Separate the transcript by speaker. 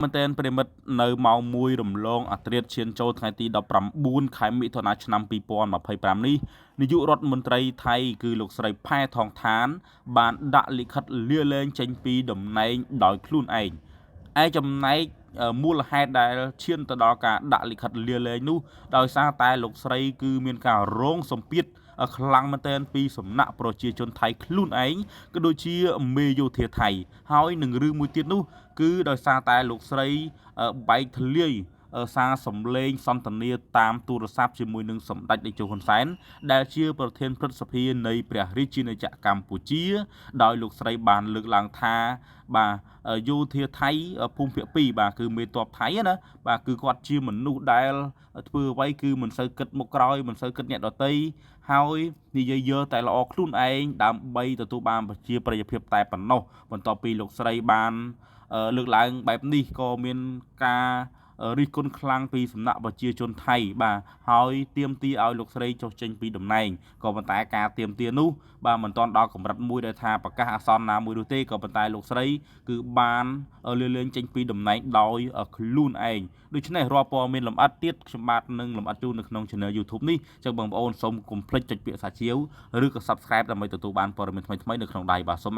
Speaker 1: មែនទែនប្រិមិត្តនៅម៉ោង1រំលងអត្រាឈានចូលថ្ងៃទី19ខែមិថុនាឆ្នាំ2025នេះនាយករដ្ឋមន្ត្រីថៃគឺលោកស្រីផែថងថាន បានដាក់លិខិតលាលែងចេញពីតំណែងដោយខ្លួនឯងឯចំណែកមូលហេតុដែលឈានទៅដល់ការដាក់លិខិតលាលែងនោះដោយសារតែលោកស្រីគឺមានការរងសម្ពាធខ្លាំងមែនទែនពីសំណាក់ប្រជាជនថៃខ្លួនឯងក៏ដូចជាមេយោធាថៃហើយនឹងរឿងមួយទៀតនោះគឺដោយសារតែលោកស្រីបែកធ្លាយសារសំឡេងសន្ទនាតាមទូរស័ព្ទជាមួយនឹងសម្ដេចតេជោហ៊ុនសែនដែលជាប្រធានព្រឹទ្ធសភានៃព្រះរាជាណាចក្រកម្ពុជា ដោយលោកស្រីបានលើកឡើងថាបាទយោធាថៃភូមិភាគ2បាទគឺមេតបថៃណាបាទគឺគាត់ជាមនុស្សដែលធ្វើអ្វីគឺមិនសូវគិតមុខក្រោយមិនសូវគិតអ្នកដទៃហើយនិយាយយកតែល្អខ្លួនឯងដើម្បីទទួលបានប្រជាប្រិយភាពតែប៉ុណ្ណោះបន្ទាប់ពីលោកស្រីបានលើកឡើងបែបនេះក៏មានការរិះគន់ខ្លាំងពីសំណាក់ប្រជាជនថៃបាទហើយទាមទារឲ្យលោកស្រីចុះចេញពីតំណែងក៏ប៉ុន្តែការទាមទារនោះបាទមិនទាន់ដល់កម្រិតមួយដែលថាប្រកាសអាសន្នណាមួយនោះទេក៏ប៉ុន្តែលោកស្រីគឺបានលាលែងចេញពីតំណែងដោយខ្លួនឯងដូច្នេះរាល់ព័ត៌មានលម្អិតទៀតខ្ញុំបាទនឹងលម្អិតជូននៅក្នុង Channel YouTube នេះចឹងបងប្អូនសូមកុំភ្លេចចុចពាក្យសាជាវឬក៏ Subscribe ដើម្បីទទួលបានព័ត៌មានថ្មីៗនៅក្នុងដៃបាទសូម